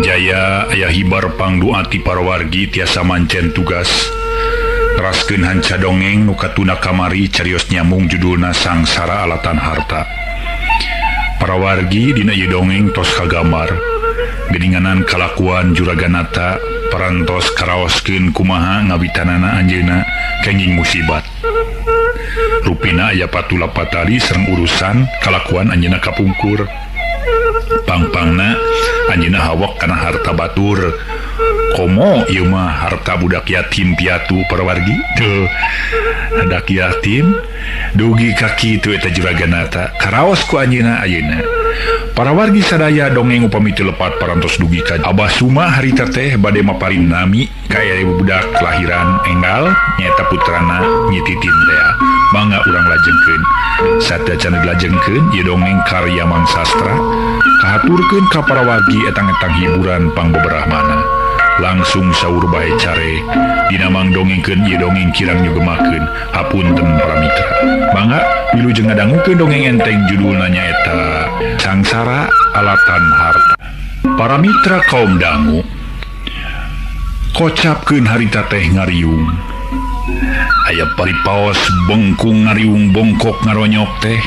Jaya aya hibar pangduati parawargi tiasa mancen tugas. Teraskeun hanca dongeng nu katuna kamari carios nyambung judulna Sangsara Alatan Harta. Parawargi dina ieu dongeng tos kagambar. Geuninganan kalakuan Juraganata parantos karaoskeun kumaha ngawitanana anjeunna kenging musibat. Rupina aya patula patali sareng urusan kalakuan anjeunna kapungkur. Pangpangna anjeunna hawak kana harta batur. Komo ieu mah harta budak yatim piatu parawargi. Tuh, budak yatim dugi ka kitu eta Juraganata karaos ku anjeunna ayeuna. Parawargi sadaya dongeng upami teu lepat parantos dugi ka Abah Suma harita teh bade maparin nami ka budak kelahiran enggal nyaeta putrana Nyi Titin tea. Mangga urang lajengkeun. Sateuacan dilajengkeun ieu dongeng karya Mang Sastra kahaturkeun ka parawargi etang-etang hiburan pangbeberahmana. Langsung saur bae care dina mang dongengkeun ieu dongeng kirang nyugemakeun hapunten para mitra. Mangga wilujeng ngadangukeun dongeng enteng judulna nyaeta Sangsara Alatan Harta. Para mitra kaum dangu kocapkeun harita teh ngariung. Aya paripaos bengkung ngariung bongkok ngaronyok teh.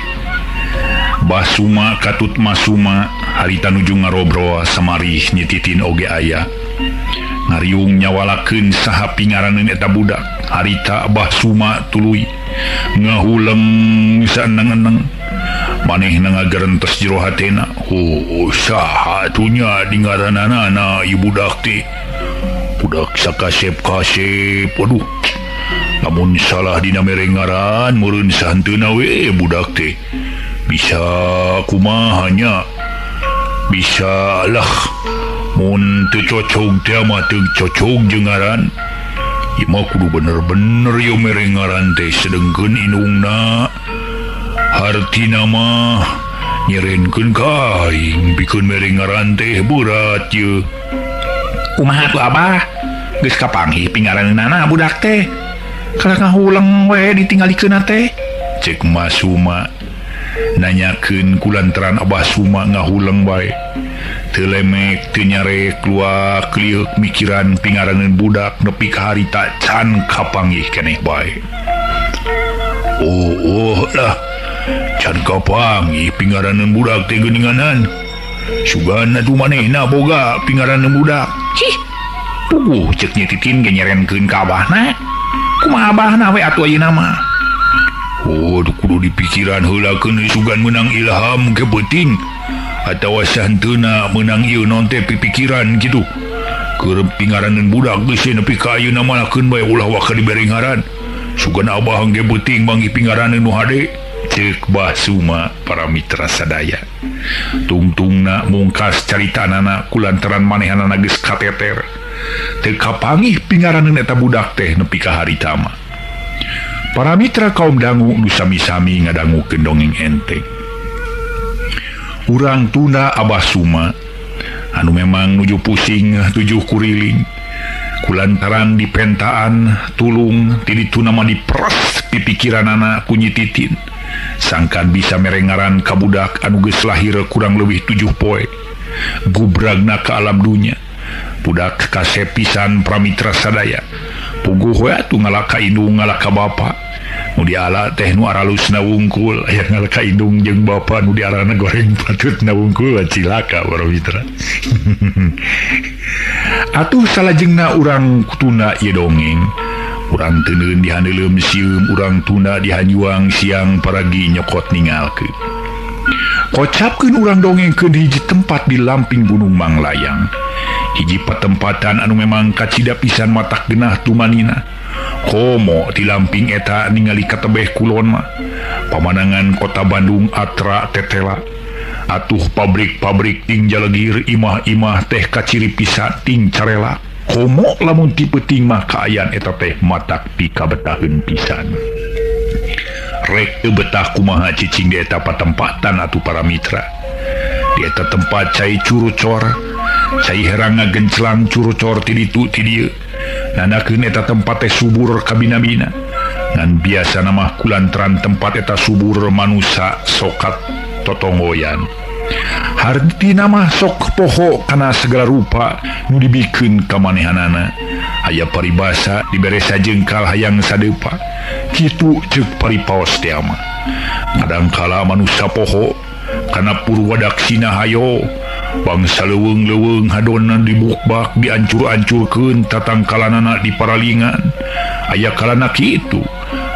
Basuma katut Masuma harita nuju ngarobrol samarih Nyi Titin oge aya. Ngariung nyawalakeun saha pingaraneun eta budak. Harita Abah Suma tuluy ngahuleng saeneng-eneng. Manehna ngagerentes jero hatena. Oh, saha atunya dingaranana ieu budak teh. Budak sakasep-kasep. Waduh. Lamun salah dina mere ngaran meureun sahanteuna we budak teh. Bisa kumaha nya? Bisa lah. Mun teu cocog teh mah teu cocog jeung ngaran. Ieu mah kudu bener-bener ieu mere ngaran teh sedengkeun indungna. Hartina mah nyerenkeun ka aing pikeun mere ngaran teh berat ieu. Kumaha tuh Abah? Geus kapanggih pingaraneunana budak teh. Kalah ngahuleng we ditinggalikeunna teh. Cek Masuma nanyakeun kulantaran Abah Suma ngahuleng bae. Teu lemek teu nyarek luak liuk mikiran pingaraneun budak nepi ka harita can kapanggih keneh bae. Oh, oh lah can kapanggih pingaraneun budak teh geuninganan. Sugan atuh manehna boga pingaraneun budak. Cih, puguh ceuk Nyi Titin ge nyerenkeun ka abahna. Kumaha abahna we atuh ayeuna mah. Oh, kudu dipikiran heula keun sugan meunang ilham ke peuting. Atawa sahanteuna meunang ieu naon teh pipikiran kitu. Keur pingaraneun budak geus nepi ka ayeuna mah lakeun bae ulah waka dibere ngaran. Sugan abah ge peuting manggih pingaraneun nu hade. Ceuk Bah Suma para mitra sadaya. Tungtungna mungkas caritanana kulantaran manehanana geus kateter. Teu kapanggih pingaraneun eta budak teh nepi ka harita mah. Para mitra kaum dangu nu sami-sami ngadangukeun dongeng enteng. Urang tunda Abah Suma anu memang nuju pusing tujuh kuriling kulantaran dipentaan tulung ti dituna mah diperes pipikiranana ku Nyi Titin sangkan bisa mere ngaran ka budak anu geus lahir kurang leuwih 7 poe gubragna ka alam dunya. Budak kasep pisan pramitra sadaya. Puguh we atuh ngalaka indung ngalaka bapa. Nu diala teh nu aralusna wungkul, aya ngalaka indung jeung bapa nu diarana goreng patutna wungkul cilaka para mitra. Atuh salajengna urang tuna ieu dongeng. Urang teuneun dihandeuleum sieum, urang tuna dihanjuang siang paragi nyokot ningalkeun. Kocapkeun urang dongengkeun hiji tempat di lamping Gunung Manglayang. Hiji patempatan anu memang kacida pisan matak genah tumanina. Komo di lamping eta ningali katebeh kulon mah. Pamandangan kota Bandung atra tetela. Atuh pabrik-pabrik ting jalegir imah-imah teh kaciri pisan ting carela. Komo lamun ti peuting mah kaayaan eta teh matak pikabetaheun pisan. Rek teu betah kumaha cicing di eta patempatan atuh para mitra. Di eta tempat cai curucor, cai herang ngagenclang curucor ti ditu ti dieu. Nandakeun eta tempat teh subur kabina-bina. Ngan biasana mah kulantaran tempat eta subur manusa sokat totonggoyan. Hartina mah sok poho kana segala rupa nu dibikeun ka manehanana. Aya paribasa dibere sajengkal hayang sadeupa. Kitu ceuk paripaos teh mah. Kadangkala manusa poho kana purwadaksina hayo bangsa leuweung-leuweung hadona dibukbak diancur-ancurkeun tatangkalanana di paralingan. Aya kalana kitu.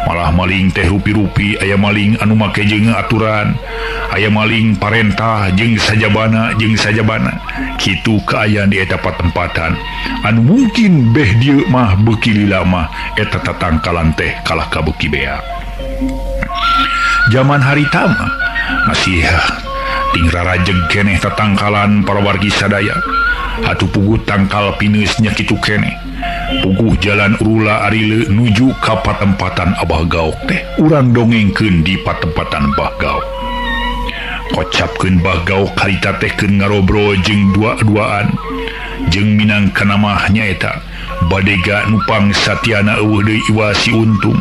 Malah maling teh rupi-rupi, aya maling anu make jeung aturan, aya maling parentah jeung sajabana jeung sajabana. Kitu kaayaan di eta patempatan anu mungkin beh dieu mah beuki lila mah eta tatangkalan teh kalah ka beuki bea. Zaman harita mah masih ting rarajeg keneh tatangkalan para wargi sadaya. Atuh puguh tangkal pineus nya kitu keneh. Puguh jalan urula arile nuju ka patempatan Abah Gaok teh urang dongengkeun di patempatan Abah Gaok. Kocapkeun Bah Gaok harita teh keun ngarobrol jeung dua-duaan jeung minangka namah nyaeta badega nupang satiana eueuh deui iwa si Untung.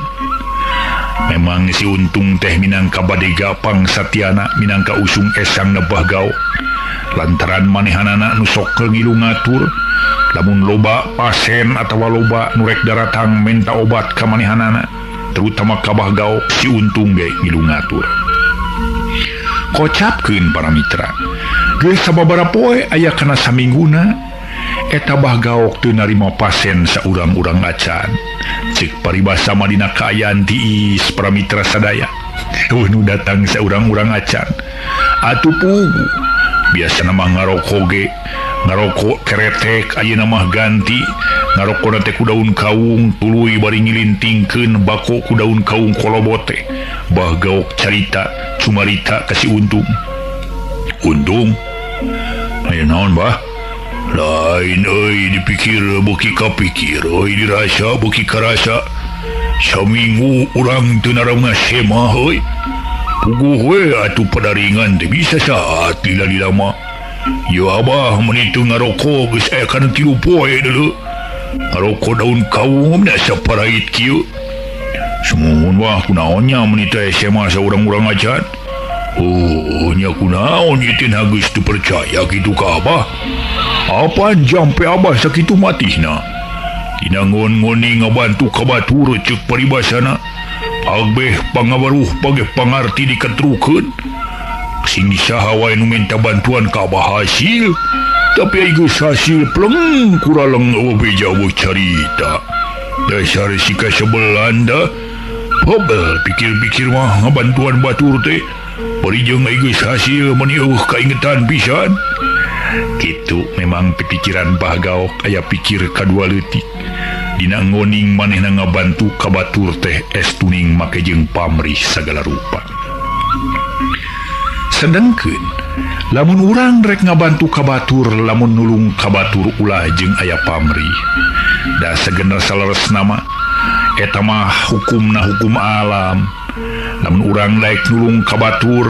Memang si Untung teh minangka badega pang satiana minangka usung esang na Bah Gaok. Lantaran manehanana nu sok ngilu ngatur lamun loba pasien atawa loba nu rek daratang menta obat ka manehanana terutama ka Bah Gaok si Untung ge ngilu ngatur. Kocapkeun para mitra geus sababaraha poe aya kana samingguna eta Bah Gaok teu narima pasien saurang-urang acan. Ceuk paribasa mah dina kaayaan tiis para mitra sadaya eueuh nu datang saurang-urang acan. Atuh puguh biasana mah ngaroko ge ngaroko keretek ayeuna mah ganti ngarokona teh ku daun kaung tuluy bari ngilintingkeun bako ku daun kaung kolobote. Bah Gaok carita cumarita ka si Untung. Untung aya naon bah? Lain euy dipikir beuki kapikir euy dirasa beuki karasa. Saminggu urang teu narama semah euy. Puguh we atuh padaringan teh bisa saat lila-lila mah. Ya abah meuni teu ngaroko geus aya kana 3 poe deuleu. Ngaroko daun kaung mah saparait kieu. Sumuhun wah kunaon nya meuni teh SMA saurang-urang acan. Oh nya kunaon ieu teh geus teu percaya kitu ka abah. Apaan jampe abah sakitu matihna. Dina ngon-ngoni ngabantu ka batur ceuk paribasana. Agbeh pangabaruh pageh pangarti diketrukeun. Sing saha wae nu minta bantuan ka abah hasil, tapi ai geus hasil pleng kuraleng eueuh beja eueuh carita. Dasar si kasebelan da. Hobel pikir-pikir mah ngabantuan batur teh. Bari jeung ai geus hasil meuni eueuh kaingetan pisan. Kitu memang pipikiran Bah Gaok aya pikir kadua leutik. Dina ngoning manehna ngabantu ka batur teh estuning make jeung pamrih sagala rupa. Sedengkeun lamun urang rek ngabantu ka batur lamun nulung ka batur ulah jeung aya pamrih. Da sagener saleresna mah eta mah hukumna hukum alam. Lamun urang daek nulung ka batur,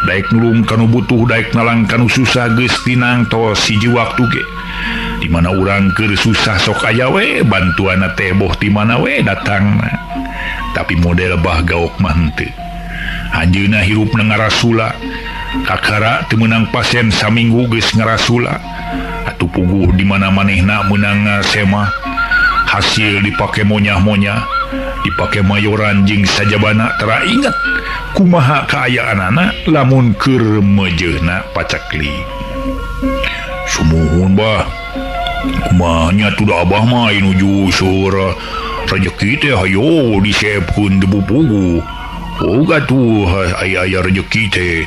daek nulung kanu butuh, daek nalang kanu susah geus tinangtos hiji waktu ge. Di mana urang keur susah sok aya we bantuanna teh boh ti mana we datangna. Tapi model Bah Gaok mah henteu. Anjeunna hirupna ngarasula. Kakara teu meunang pasien saminggu geus ngarasula. Atuh puguh di mana manehna meunang semah. Hasil dipake monyah-monyah, dipake mayoran jeung sajabana tara inget kumaha kaayaanana lamun keur mejeuna pacakli. Sumuhun bah. Kumaha nya tuh abah mah nuju seur rejeki teh hayo disepkeun debu puguh. Oh gatuh aya-aya rejeki teh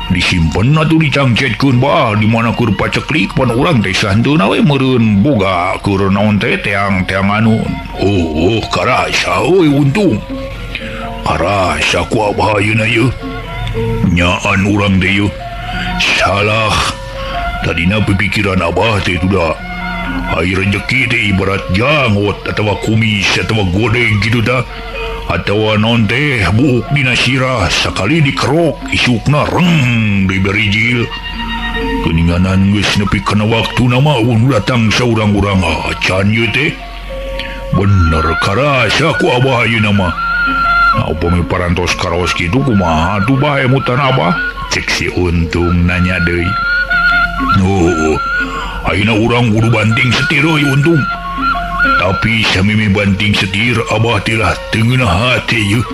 disimpen atuh dicangcetkeun bah di mana keur paceklik pan urang teh sahenteuna we meureun boga keur naon teh teang-teang anu. Oh karasa euy untung. Karasa ku abah ayeuna yeuh. Nyaan urang teh yeuh. Salah. Tadina pipikiran abah teh tuh ai rejeki teh ibarat janggot atawa kumis atawa godeg gitu ta. Atawa naon teh buuk dina sirah sakali dikerok isukna reng diberi jil. Geuninganan geus nepi kana waktuna mah eueuh datang saurang-urang acan ieu teh. Bener karasa ku abah ayeuna mah. Nah, upami parantos karaos kitu kumaha tuh bae mutan abah? Cek si Untung nanya deui. Oh, ayeuna urang kudu banting setir euy untung. Tapi sameme banting setir abah tilah teu ngeunah hate yeuh.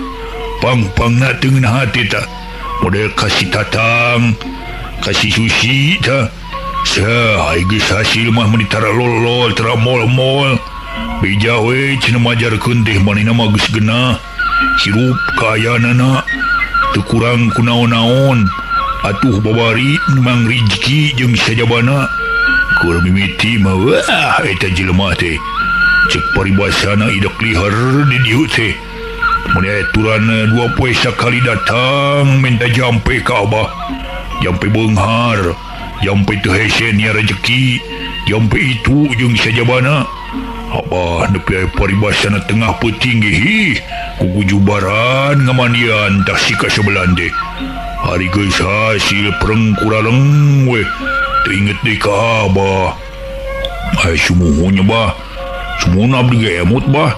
Pang-pangna teu ngeunah hate tah. Model kasih tatang, kasih susi tah. Sah, geus hasil mah meuni tara lolol, tara mol-mol. Beja we cenah majarkeun teh manehna mah geus genah. Hirup kaayaanana teu kurang ku naon-naon. Atuh babari mang rizki jeung sajabana. Keur mimiti mah wah eta jelema teh. Cek paribasana idek liher di dieu teh. Mun aturan dua poe sakali datang minta jampe ka abah. Jampe beunghar, jampe teu hese nya rejeki, jampe itu jeung sajabana. Abah nepi aya paribasana tengah peuting ge hih, kugujubaran ngamandian tah sika sebelan teh. Ari geus hasil pereng kuraleng we, teu inget deui ka abah. Ai sumuhun nya bah. Sumuhun abdi ge emut bah.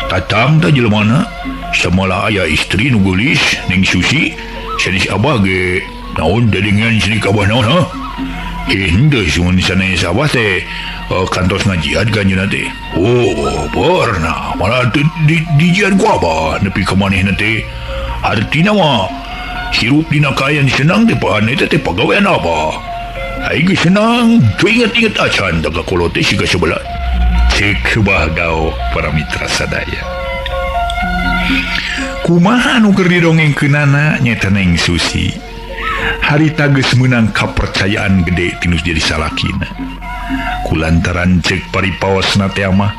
Tatang tah jelemana, samalah aya istri nu geulis ning Susi, sanes abah ge naon dadengan sinik abah naon ha? Henteu sumuhun sanes abah teh kantos ngajian ka anjeunna teh. Oh, pernah malah teu dijian ku abah nepi ka manehna teh. Hartina mah hirup dina kaayaan senang teh pahan eta teh pagawean abah. Ai geus senang, teu inget-inget acan tah ka kolot teh siga sebelah. Cek subah gao para mitra sadaya. Kumaha anu keur didongengkeunana nyaeta Neng Susi. Harita geus meunang kapercayaan gede tinus jadi salakina. Kulantaran cek paripaosna teh mah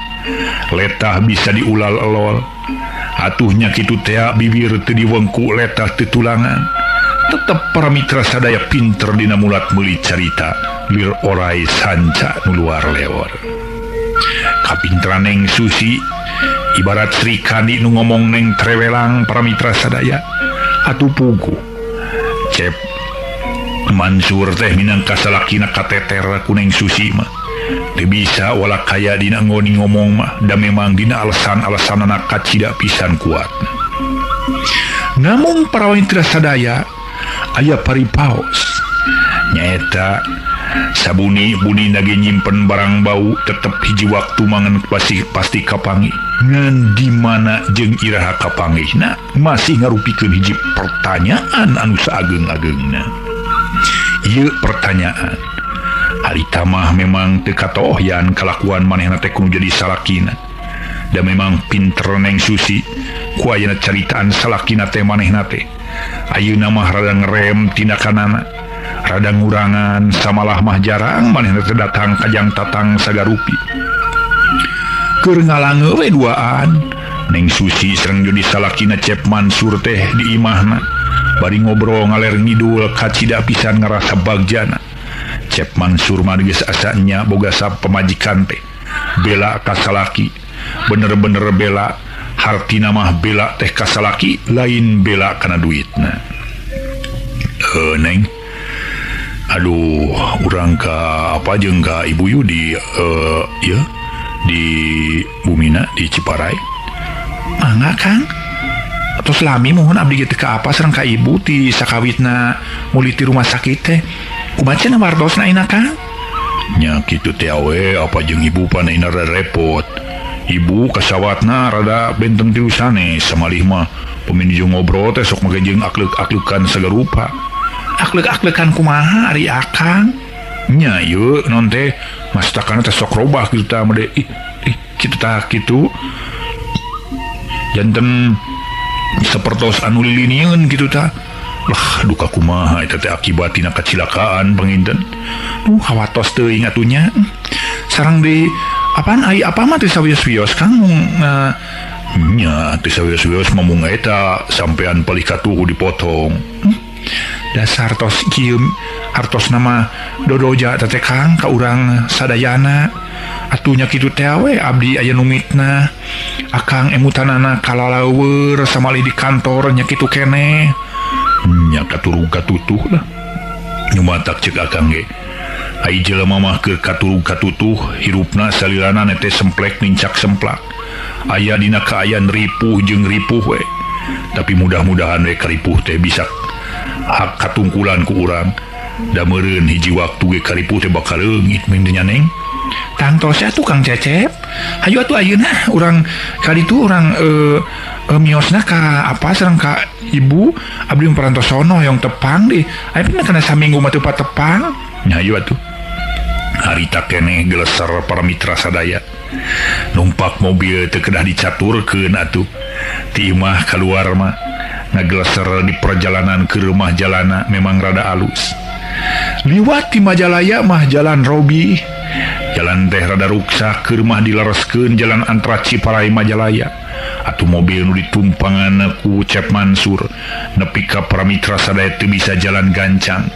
letah bisa diulal-elol. Atuhnya kitu teh bibir teu diwengku letah teu tulangan. Tetep para mitra sadaya pinter dina mulat meuli carita lir orai sanca nu luar lewor. Kapinteran Neng Susi ibarat Sri Kandi nu ngomong neng trewelang para mitra sadaya. Atuh puguh Cep Mansur teh minangka salakina kateter ku Neng Susi mah. Teu bisa wala kaya dina ngoni ngomong mah da memang dina alasan-alasanana kacida pisan kuat. Namun para mitra sadaya aya paripaos nyaeta sabuni buni nage nyimpen barang bau tetep hiji waktu mangan pasti kapangi. Ngan di mana jeung iraha kapangihna masih ngarupikeun hiji pertanyaan anu saageng-agengna. Ieu pertanyaan harita mah memang teu katohyan kalakuan manehna teh kudu jadi salakina. Da memang pinter Neng Susi ku ayeuna caritaan salakina teh manehna teh. Ayeuna mah rada ngerem tindakanana, rada ngurangan samalah mah jarang manehna teh datang kajang tatang sagarupi. Keur ngalange we duaan Neng Susi sareng jadi salakina Cep Mansur teh di imahna. Bari ngobrol ngaler ngidul kacida pisan ngarasa bagjana. Cep Mansur mah geus asa nya boga pamajikan teh. Bela ka salaki, bener-bener bela. Hartina mah bela teh ka salaki lain bela kana duitna. Neng, aduh urang ka apa jeung ka Ibu Yu di ieu di Bumina di Ciparai. Mangga Kang. Atos lami mohon abdi ge teu ka apa sareng ka ibu ti sakawitna muli ti rumah sakit teh. Kumaha cenah wartosna ayeuna Kang? Nya kitu teh we apa jeung ibu pan ayeuna repot. Ibu kasawatna rada benten ti sanes samalih mah pemini jeung ngobrol teh sok make jeung akleuk-akleukan sagarupa. Akleuk-akleukan kumaha ari Akang? Nya ieu non teh mastakana teh sok robah kitu tah made ih kitu tah kitu. Janten sapertos anu lilinieun kitu tah. Lah duka kumaha eta teh akibat tina kacilakaan panginten. Hawatos teuing atuh nya. Sareng deui apaan ai apa mah teu sawios-wios Kang nya teu sawios-wios mah mung eta sampean palih katuhu dipotong. Dasar tos kieu hartos nama dodoja teh Kang ka urang sadayana. Atuh nya kitu teh we abdi aya nu mitnah. Akang emutanana kalalaueur samalih di kantor nya kitu keneh. Nya katurug katutuh lah. Nyumatak cek akang ge. Ai jelema mah keur katurug katutuh hirupna salilana teh semplek nincak semplak. Aya dina kaayaan ripuh jeung ripuh we. Tapi mudah-mudahan we karipuh teh bisa hak katungkulan ku urang. Da meureun hiji waktu ge karipuh teh bakal leungit mendenya Neng. Tangtos atuh Kang Cecep. Hayu atuh ayeuna urang kali itu urang miosna ka apa sareng ka ibu abdi parantosono yang tepang deh. Ayeuna kana saminggu mah teu patepang. Nya hayu atuh. Harita keneh geleser para mitra sadaya. Numpak mobil teu kedah dicaturkeun atuh. Ti imah kaluar mah ngageleser di perjalanan ke rumah jalana memang rada alus. Liwat ti Majalaya mah jalan Robi. Jalan teh rada ruksak keur mah dilereskeun jalan antara Ciparai Majalaya. Atuh mobil nu ditumpangan ku Cep Mansur nepi ka para mitra sadaya teu bisa jalan gancang.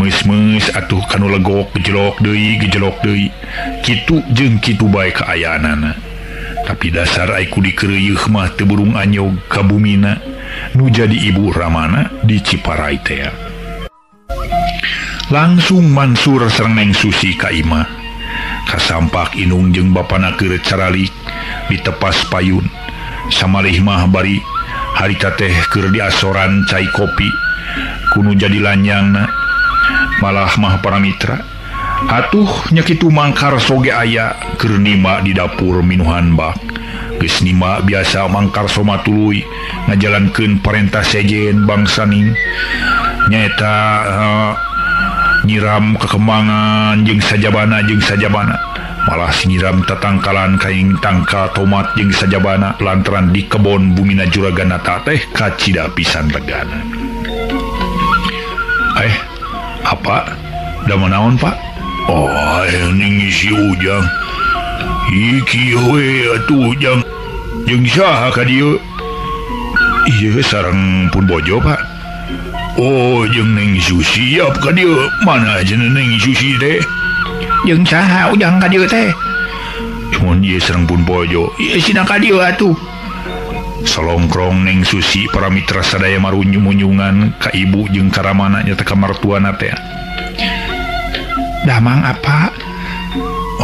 Meus-meus atuh kanu legok gejelok deui kitu jeung kitu bae kaayaanana. Tapi dasar ai ku dikeureuyeung mah teu burung anyog ka bumina nu jadi ibu Ramana di Ciparai teh. Langsung Mansur sareng Neng Susi ka imah. Kasampak inung jeung bapana keur caralik ditepas payun. Samalih mah bari harita teh keur diasoran cai kopi kunu jadi lanyangna. Malah mah para mitra atuh nya kitu mangkar soge aya keur nima di dapur minuhan bak. Geus nima biasa mangkar soma tuluy ngajalankeun parentah sejen bangsaning nyaeta nyiram kekembangan jeung sajabana malah nyiram tatangkalan kaing tangkal tomat jeung sajabana lantaran di kebon bumina juragan nata teh kacida pisan legana. Apa? Da naon Pak? Oh, ning si Ujang. Iki we atuh Ujang. Jeung saha ka dieu? Ieu sareng pun bojo Pak. Oh, jeung Neng Susi siap ka dieu. Mana cenah Neng Susi teh? Jeung saha Ujang ka dieu teh? Mun ieu sareng pun bojo. Ieu sina ka dieu atuh. Solongkrong Neng Susi para mitra sadaya marunyum-munyungan ka ibu jeung ka ramana nyata ka martuana teh. Damang apa?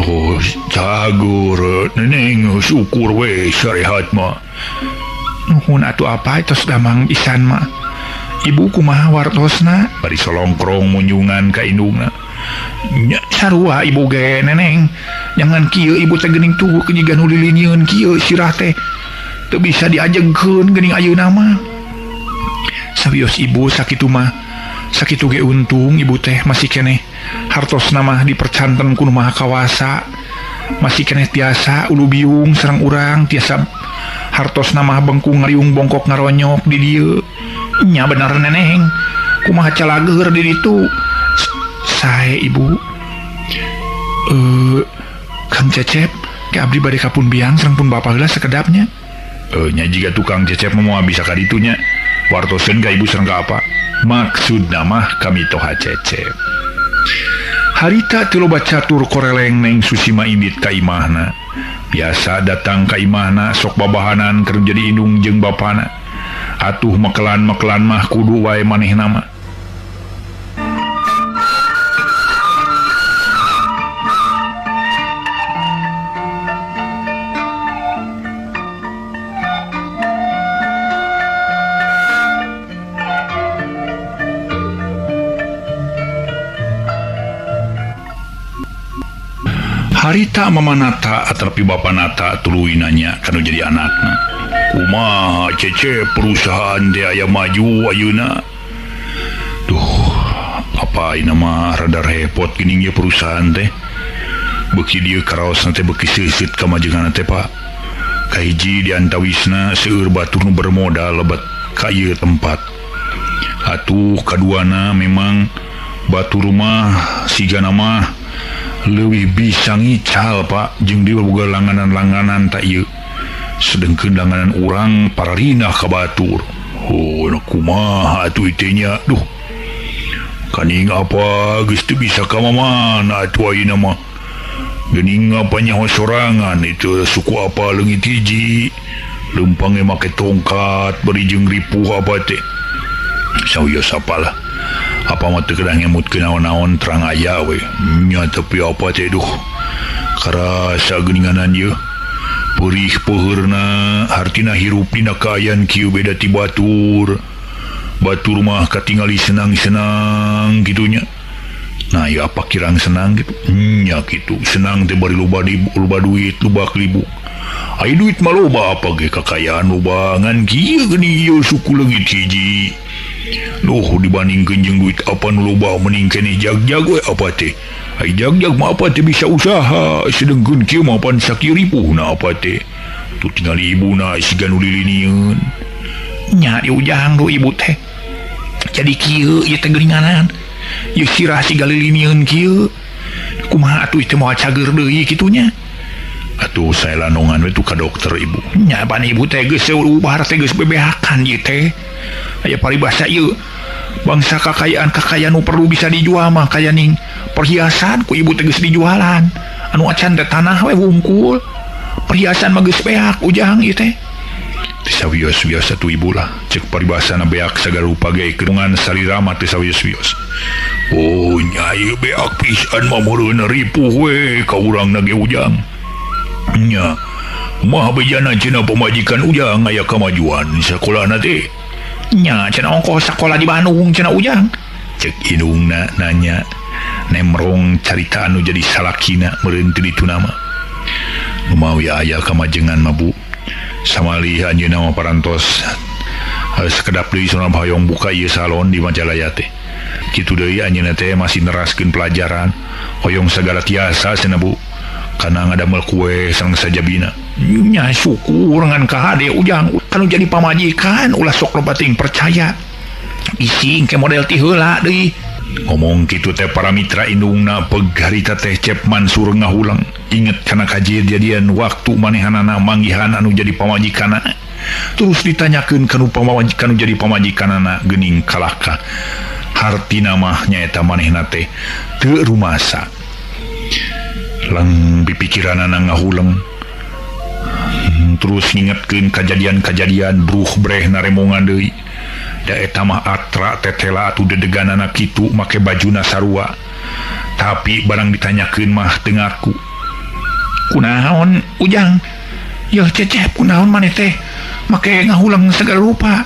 Oh, cagur Neng syukur we sarehat mah. Nuhun atuh apa tos damang pisan mah. Ibu kumaha wartosna? Bari solongkrong munyungan ka indungna. Nya sarua ibu ge Neneng. Jangan kieu ibu teh geuning tuh jiga nu lilinieun kieu sirah teh. Teu bisa diajegkeun geuning ayeuna mah. Sawios ibu sakitu mah. Sakitu ge untung ibu teh masih keneh hartosna mah dipercanten ku Nu Maha Kawasa. Masih keneh tiasa ulu biung sareng urang tiasa hartosna mah bengkung ngariung bongkok ngaronyok di dieu. Nya bener Neneng. Kumaha calageur di ditu? Sae ibu. Kang Cecep, ke abdi bade ka pun biang sareng pun bapa heula sekedapnya. Nya jiga tukang Cecep mah moal bisa ka ditu nya. Wartoseun ka ibu sareng ka apa? Maksudna mah kami toha Cecep. Harita teu loba catur koreleng Neng Susi mah indit ka imahna. Biasa datang ka imahna sok babahanan keur jadi indung jeung bapana. Atuh mekelan-mekelan mah kudu wae manehna mah. Harita mamanata atrapi bapanata tuluy nanya kanu jadi anakna. Kumaha Cece perusahaan teh aya maju ayeuna? Duh, apa ayeuna mah rada repot geuning ieu perusahaan teh. Beuki dieu karaosna teh beuki seuseut kamajenganna teh Pak. Kahiji di antawisna seueur batur nu bermodal lebat ka ieu tempat. Atuh kaduana memang batur mah sigana mah leuwih bisa ngical Pak jeung dieu boga langganan-langganan tak ieu. Sedengkeun langganan urang pararinah ka batur. Oh, kumaha atuh teh nya? Duh. Kaning apa geus teu bisa ka mamana atuh ayeuna mah. Geuning apa nyaho sorangan itu suku apa leungit hiji. Leumpang ge make tongkat bari jeung ripuh apa teh. Sawios apalah. Apa mah teu kedah ngemutkeun naon-naon terang aya we. Nya tapi apa teh duh. Karasa geuninganan ieu. Perih peuheurna hartina hirup dina kaayaan kieu beda ti batur. Batur mah katingali senang-senang gitunya. Nah ya apa kirang senang gitu. Nya kitu senang teh bari loba di loba duit loba klibu. Ai duit mah loba apa ge kakayaan loba ngan kieu geuning ieu suku leungit hiji. Duh dibandingkeun jeung duit apa nu loba mending keneh jag-jag we apa teh. Ai jag-jag mah apa teh bisa usaha sedengkeun kieu mah pan sakieu ripuhna apa teh. Tuh tingali ibuna siga nu lilinieun. Nya di ujang do ibu teh. Jadi kieu ieu teh geuninganan. Ieu sirah siga lilinieun kieu. Kumaha atuh teh moal cager deui kitu nya. Atuh saya lanongan we tuh ka dokter ibu. Nya pan ibu teh geus ubah teh geus bebeakan ieu teh. Aya paribasa ieu bangsa kakayaan-kakayaan nu perlu bisa dijual mah kaya ning perhiasan ku ibu teh geus dijualan. Anu acan teh tanah we wungkul. Perhiasan mah geus beak ujang ieu teh. Teu sawios-wios atuh ibu lah. Cek paribasana beak sagala rupa ge keungan salira mah teu sawios-wios. Oh nya ieu beak pisan mah meureun ripuh we ka urangna ge ujang. Nya mah bejana cenah pamajikan ujang aya kamajuan sakolana teh. Nya cenah ongkoh sakola di Bandung cenah ujang. Cek indungna nanya nemrong carita anu jadi salakina meureun teu ditu nama. Lumawi aya kamajengan mah bu. Samali anjeunna mah parantos sekedap deui sunam hoyong buka ieu salon di Majalaya teh. Kitu deui anjeunna teh masih neraskeun pelajaran hoyong sagala tiasa cenah bu. Kana ngadamel kue sareng sajabina. Nya syukur ngan kahade ujang kanu jadi pamajikan ulah sok loba teuing percaya. Ising ke model ti heula deui. Ngomong kitu teh para mitra indungna peg harita teh Cep Mansur ngahulang. Inget kana kajadian waktu manehanana manggihan anu jadi pamajikanna. Terus ditanyakeun kanu pamajikan anu jadi pamajikanana geuning kalaka. Hartina mah nyaeta manehna teh teu rumasa. Lang pipikiranana ngahuleng. Terus ngingetkeun kajadian-kajadian bruh breh naremongan deui. Da eta mah atra tetela atuh dedeganana kitu make bajuna sarua. Tapi barang ditanyakeun mah teu ngaku. Kunaon ujang? Yeuh Cecep kunaon maneh teh make ngahuleng segala rupa.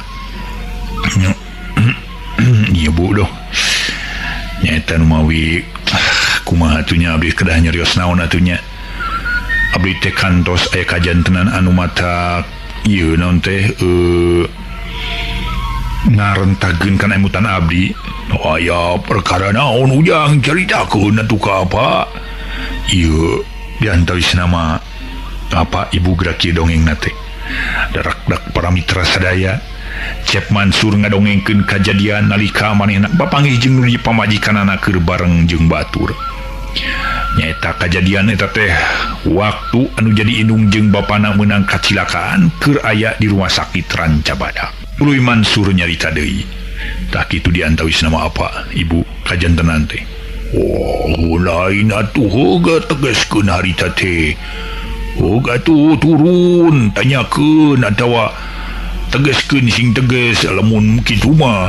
Ieu bu doh. Nyaeta nu mawi kumaha atuh nya abdi kedah nyarios naon atuh nya. Abdi teh kantos aya kajantenan anu mata ieu naon teh ngarentakeun kana emutan abdi. Oh, aya perkara naon ujang caritakeun atuh ka apa? Ieu diantawis nama apa ibu gerak ieu dongengna teh. Darakdak para mitra sadaya. Cep Mansur ngadongengkeun kajadian nalika manehna bapanggih jeung nu pamajikanana keur bareng jeung batur. Nyaeta kajadian eta teh waktu anu jadi indung jeung bapana meunang kacilakaan keur aya di rumah sakit Rancabadak. Tuluy Mansur nyarita deui. Tah kitu diantawis nama apa ibu kajantenan teh. Oh lain atuh heuga tegaskeun harita teh. Heuga atuh turun tanyakeun atawa tegaskeun sing tegas lamun kitu mah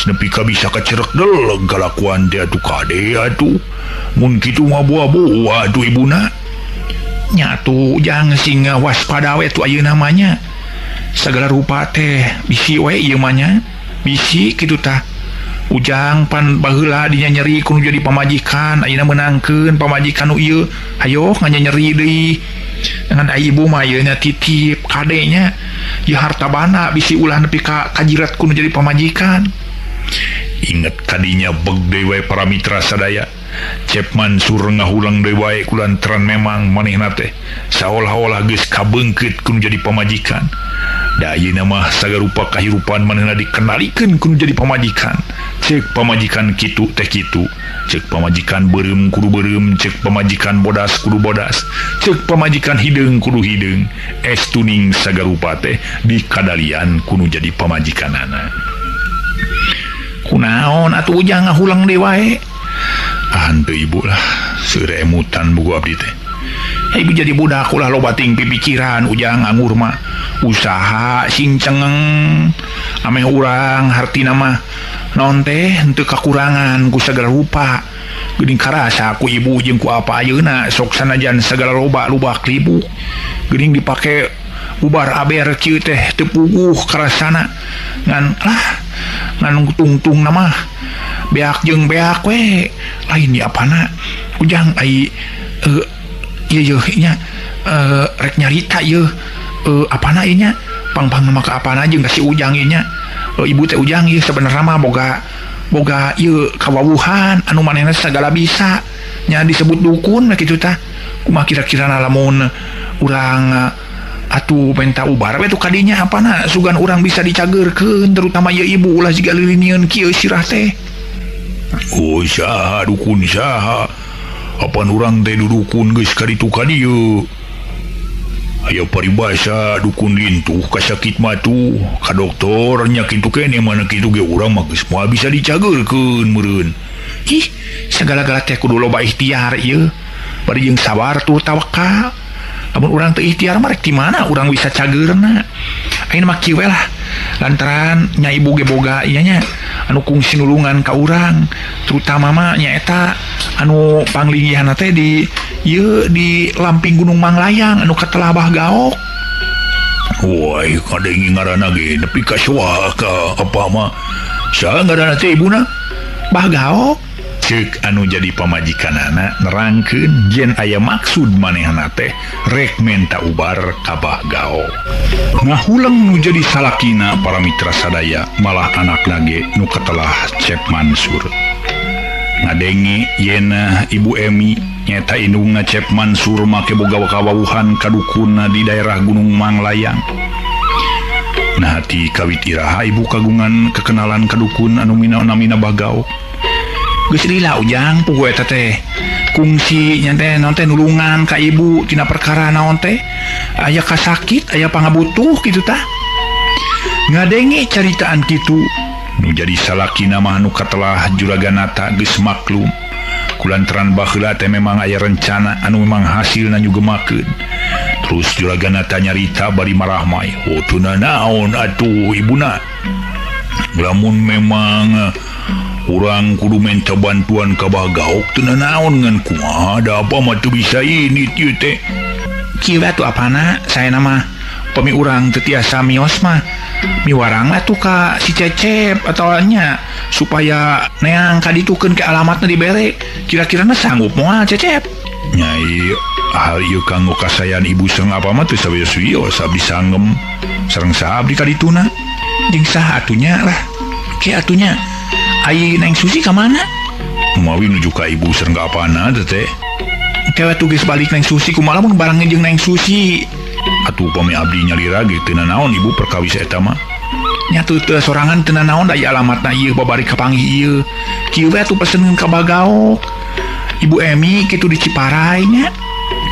nepi ka bisa kacerek deleg kalakuan teh atuh kade atuh. Mun kitu mah buah-buah atuh ibuna. Nya atuh ujang sing waspada we atuh ayeuna mah nya. Sagala rupa teh bisi we ieu mah nya. Bisi kitu tah. Ujang pan baheula dinya nyeri kudu jadi pamajikan ayeuna meunangkeun pamajikan nu ieu. Hayo nganyeri deui. Dengan ibu mah ieu nya titip kade nya. Ieu harta bana bisi ulah nepi ka kajirat kudu jadi pamajikan. Inget kadinya beg deui wae para mitra sadaya. Cep Mansur ngahulang deui wae kulantaran memang manehna teh saolah-olah geus kabeungkeut kudu jadi pamajikan. Da ayeuna mah sagarupa kahirupan manehna dikenalikeun kudu jadi pamajikan. Cek pamajikan kitu teh kitu, cek pamajikan beureum kudu beureum, cek pamajikan bodas kudu bodas, cek pamajikan hideung kudu hideung. Estuning sagarupa teh dikadalian kudu jadi pamajikanana. Kunaon atuh ujang ngahulang deui wae? Ah henteu ibu lah, seueur emutan buku abdi teh. Ibu jadi budak ulah loba ting pipikiran ujang anggur mah usaha sing cengeng ameh urang hartina mah naon teh henteu kakurangan ku sagala rupa. Geuning karasa ku ibu jeung ku apa ayeuna sok sanajan sagala loba lubak libuk geuning dipake Ubar aber kieu teh teu puguh karasana ngan lah ngan tungtung nama beak jeung beak we lain di apana Ujang ai ieu yeuh nya rek nyarita ieu apana ieu nya pang-pang mah ka apana jeung ka si Ujang ieu nya ibu teh Ujang ieu sebenarnya mah boga boga ieu kawawuhan anu manehna sagala bisa nya disebut dukun kitu tah kumaha kira-kira lamun urang atuh menta ubar we tuh kadinya apana sugan urang bisa dicageurkeun terutama ieu ibu ulah jiga lilinieun kieu sirah teh. Oh saha dukun saha apan urang teh dukun geus kaditu ka dieu. Aya paribasa dukun lintuh kasakit matu ka doktor nya kitu keneh mana kitu ge urang mah geus moal bisa dicageurkeun meureun. Ih sagala-gala teh kudu loba ikhtiar ieu bari jeung sabar tuh tawakal. Lamun urang teu ikhtiar mah rek di mana urang bisa cageurna. Ayeuna mah kieu we lah lantaran nya ibu ge boga ieu nya anu kungsi nulungan ka urang terutama mah nyaeta anu panglinggihanna teh di ieu di lamping Gunung Manglayang anu katelah Bah Gaok. Woi kadenge ngaranna ge nepi ka suaka apa mah saha ngaranna teh ibuna Bah Gaok. Cek anu jadi pamajikanana nerangkeun yen aya maksud manehna teh rek menta ubar ka Bah Gaok. Ngahuleng nu jadi salakina para mitra sadaya malah anakna ge nu katelah Cep Mansur. Ngadenge yen Ibu Emi nyeta indungna Cep Mansur make boga kawawuhan kadukuna di daerah Gunung Manglayang. Nah ti kawit iraha ibu kagungan kekenalan kadukun anu namina Bah Gaok. Geus lila Ujang puguh eta teh kungsi nya teh naon teh nulungan ka ibu tina perkara naon teh aya kasakit aya pangabutuh kitu tah. Ngadenge caritaan kitu nu jadi salakina mah nu katelah juraganata geus maklum kulantaran baheula teh memang aya rencana anu memang hasilna nyugemakeun. Terus juraganata nyarita bari marahmai, "Oh teu naon atuh ibuna lamun memang urang kudu minta bantuan ka Bah Gaok teu naon ngan kumaha da apa mah teu bisa ini ieu teh." Kieu atuh apana saena mah pemi urang teu tiasa mios mah miwarang atuh ka si Cecep atawa nya supaya neang ka ditukeun ke alamatna dibere kira-kirana sanggup moal Cecep. Nyai hal ieu kanggo kasayan ibu sareng apa mah teu sawios-wios abdi sanggem sareng saha abdi ka dituna jeung saha atunya lah ke atunya ai Neng Susi ka mana? Mawi nuju ka ibu sareng ka apana teh? Kewe tuh geus balik Neng Susi kumaha lamun bareng jeung Neng Susi. Atuh upami abdi nyalira ge teu nanaon ibu perkawis eta mah. Nya teu teu sorangan teu nanaon da ieu alamatna ieu babari kapanggih ieu. Kieu we atuh peseneun ka Bah Gaok. Ibu Emi kitu di Ciparai nya.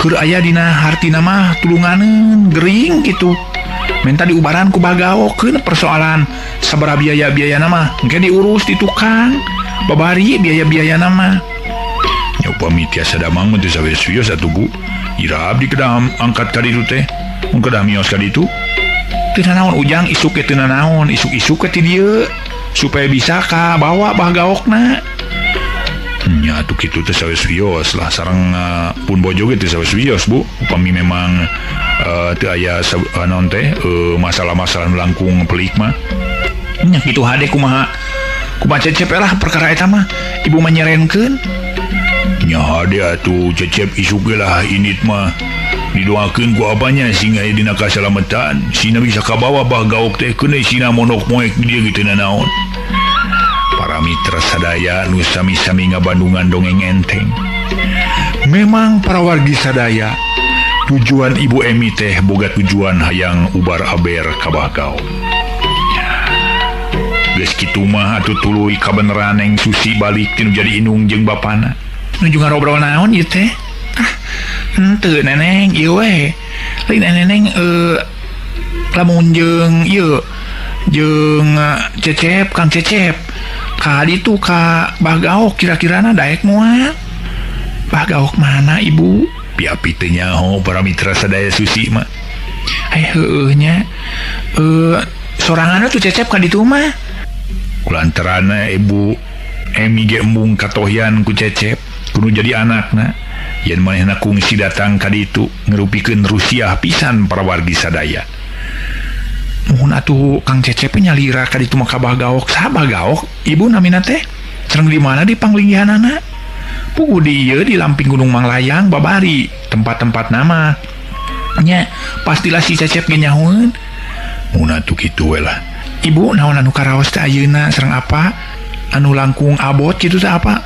Keur aya dina hartina mah tulunganeun gering kitu. Minta diubaran ku Bah Gaok keun persoalan sabaraha biaya-biayana mah engke diurus di tukang babari biaya-biayana mah. Nya upami tiasa damang mah teu sawios-wios atuh Bu. Ira abdi kedah angkat ka ditu teh. Mun kedah mios ka ditu teu nanaon Ujang isuk ge teu nanaon isuk-isuk ke ti dieu supaya bisa ka bawa Bah Gaokna. Nya atuh kitu teh sawios-wios lah sareng pun bojo ge teu sawios-wios Bu. Upami memang teu aya naon teh masalah-masalah nu langkung pelik mah. Nya kitu hade kumaha kumaha Cecep lah perkara eta mah ibu mah nyerenkeun. Nya hade atuh Cecep isuk ge lah init mah didoakeun ku abanya sing aya dina kasalametan sina bisa kabawa Bah Gaok teh keun sina monok moek di dieu ge teu nanaon. Para mitra sadaya nu sami-sami ngabandungan dongeng enteng. Memang para wargi sadaya tujuan Ibu Emi teh boga tujuan hayang ubar aber ka Bah Gaok. Geus kitu mah atuh tuluy kabeneran Neng Susi balik tinu jadi indung jeung bapana. Nuju ngarobrol naon ieu teh? Ah, henteu Neneng ieu we. Lain Neneng lamun jeung ieu jeung Cecep Kang Cecep ka ditu ka Bah Gaok kira-kirana daek moal. Bah Gaok mana ibu? Piapi teu nyaho para mitra sadaya Susi mah. Eh heueuh nya. Soranganna tuh Cecep ka ditu mah. Kulantaran ibu Emi ge embung katohian ku Cecep kudu jadi anakna. Yen manehna kungsi datang ka ditu ngerupikeun rusiah pisan para wargi sadaya. Muhun atuh Kang Cecep nyalira ka ditu mah ka Bagaok. Saha Bagaok? Ibu namina teh? Sareng di mana di panglinggihanana? Puguh di ieu di lamping Gunung Manglayang babari tempat-tempat nama. Nya pastilah si Cecep ge nyahoeun. Mun atuh kitu we lah. Ibu naon anu karaos teh ayeuna sareng apa? Anu langkung abot kitu teh apa?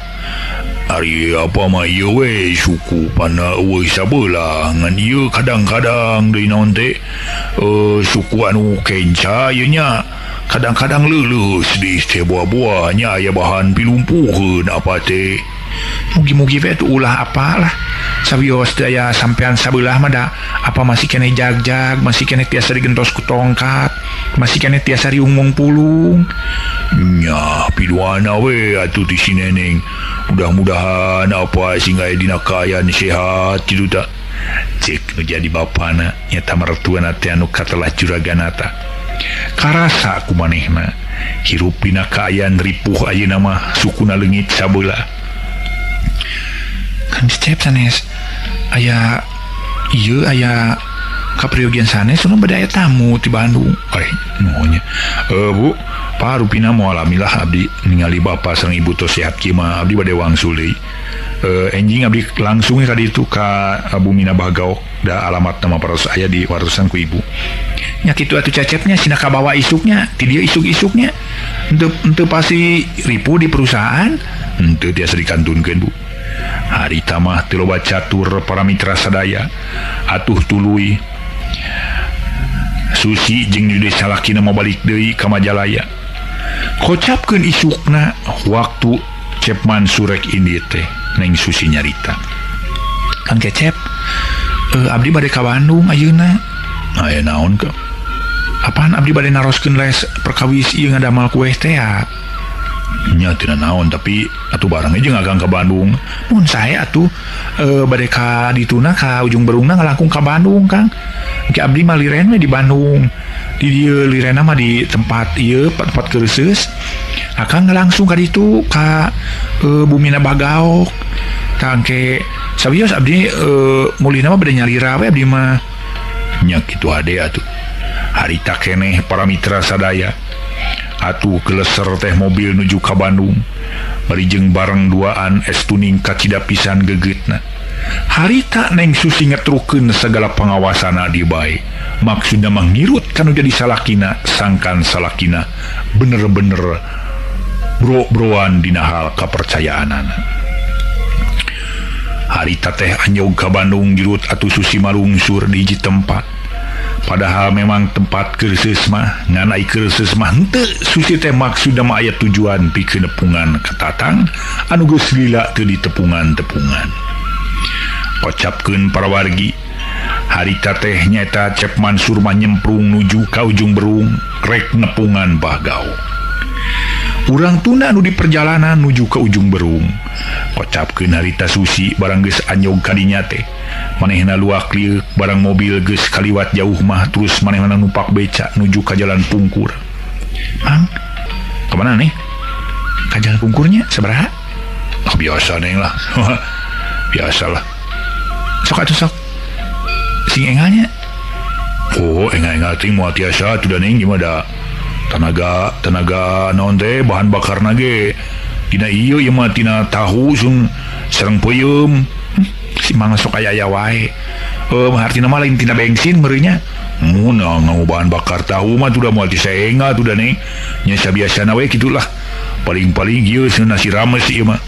Ari apa mah ieu we suku pana eueuh sabelah ngan ieu kadang-kadang deui naon teh suku anu kenca ieu nya kadang-kadang leuleus di teh buah-buah nya aya bahan pilumpuheun apa teh. Mugi-mugi we atuh ulah apalah sawios teh aya sampean sabelah mah da apa masih keneh jagjag, masih keneh tiasa digentos ku tongkat, masih keneh tiasa riung pulung. Nya piduana we atuh ti si neneng. Mudah-mudahan apa sing aya dina kaayaan sehat kitu ta. Cek nu jadi bapana nyata mertuana teh anu katelah juraganata. Karasa ku manehna hirup dina kaayaan ripuh ayeuna mah sukuna leungit sabelah. Kan Cecep sanes aya ieu aya kapriogian sanes nu bade aya tamu ti Bandung. Nuhun nya. Bu, parupina moal alamilah abdi ningali bapa sareng ibu tos sehat kieu mah abdi bade wangsul deui. Enjing abdi langsung ka ditu ka Bumina Bagaok da alamat nama paros aya di warusan ku ibu. Nya kitu atuh Cecepnya sina kabawa isuknya, ti dieu isuk-isuknya. Henteu pasti ripuh di perusahaan, henteu tiasa dikantunkeun Bu. Harita mah teu loba catur para mitra sadaya atuh tuluy Susi jeung Yude salakina mau balik deui ka Majalaya. Kocapkeun isukna waktu Cep Mansurek ini teh Neng Susi nyarita. Kang Cecep, abdi bade ka Bandung ayeuna. Aya naon ke? Apaan abdi bade naroskeun les perkawis ieu ngadamal kueh teh ya? Nya tina naon tapi atuh barangnya jeung agang ka Bandung. Mun sae atuh bade ka dituna ka Ujung Berungna ngalangkung ka Bandung Kang. Engke abdi mah liren we di Bandung. Di dieu lirena mah di tempat ieu tempat keuseus. Akang langsung ka ditu ka Bumina Bagaok. Tah engke sawios abdi mulihna mah bade nyalira we abdi mah. Nya kitu ade atuh. Harita keneh para mitra sadaya. Atuh keleser teh mobil nuju ka Bandung. Bari jeung bareng duaan es tuning kacida pisan gegetna. Harita Neng Susi ngetrukeun segala pangawasana di bae. Maksudna mah ngirut kanu jadi salakina sangkan salakina bener-bener bro-broan dina hal kapercayaanana. Harita teh anyog ka Bandung jirut atuh Susi malungsur di hiji tempat. Padahal memang tempat keuseus mah ngan ai keuseus mah henteu Susi teh maksudna mah aya tujuan pikeun nepungan ka Tatang anu geus lila teu ditepungan-tepungan. Kocapkeun para wargi, harita teh nyaeta Cep Mansur mah nyemprung nuju ka Ujung Berung rek nepungan Bagao. Urang tuna nu di perjalanan nuju ke Ujung Berung. Kocapkeun harita Susi barang geus anyog ka dinya teh. Manehna luak lieuk barang mobil geus kaliwat jauh mah terus manehna numpak beca nuju ka jalan pungkur. Mang, kemana nih? Ka jalan pungkurnya sabaraha? Oh, biasa neng lah. Biasalah. Sok atuh sok. Sing engalnya. Oh, engal-engal ting moal tiasa atuh da neng gimana da. Tenaga naon teh bahan bakar nage dina ieu ieu mah tina tahu sung sareng peuyeum. Si Mang sok aya-aya wae. Hartina mah lain tina bensin meureunnya. Mun nganggo bahan bakar tahu mah tuh da moal tisaenga tuh da neng. Nya sabiasana we kitulah. Paling-paling ieu nasi rames ieu mah.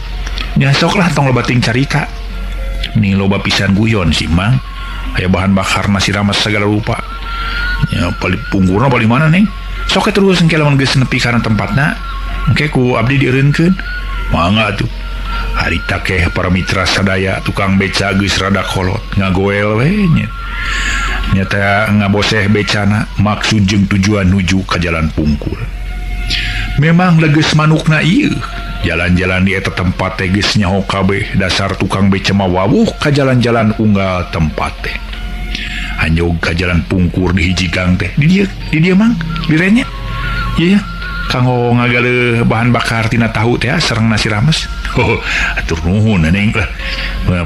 Nya sok lah tong loba ting carita. Nih loba pisan guyon si Mang. Aya bahan bakar nasi rames segala rupa. Nya paling pungkurna paling mana neng? Sok terus engke lamun geus nepi kana tempatna engke ku abdi dieureunkeun. Mangga atuh. Harita keh para mitra sadaya tukang beca geus rada kolot ngagoel we nya. Nyata ngaboseh becana maksud jeung tujuan nuju ka jalan pungkur. Memang leges manukna ieu. Jalan-jalan di eta tempat teh geus nyaho kabeh dasar tukang beca mah wawuh ka jalan-jalan unggal tempat teh. Anyog ka jalan pungkur di hiji gang teh. Di dieu Mang, direnya. Iya ya. Kanggo ngagaleuh bahan bakar tina tahu teh sareng nasi rames. Oh, atur nuhun Neneng lah.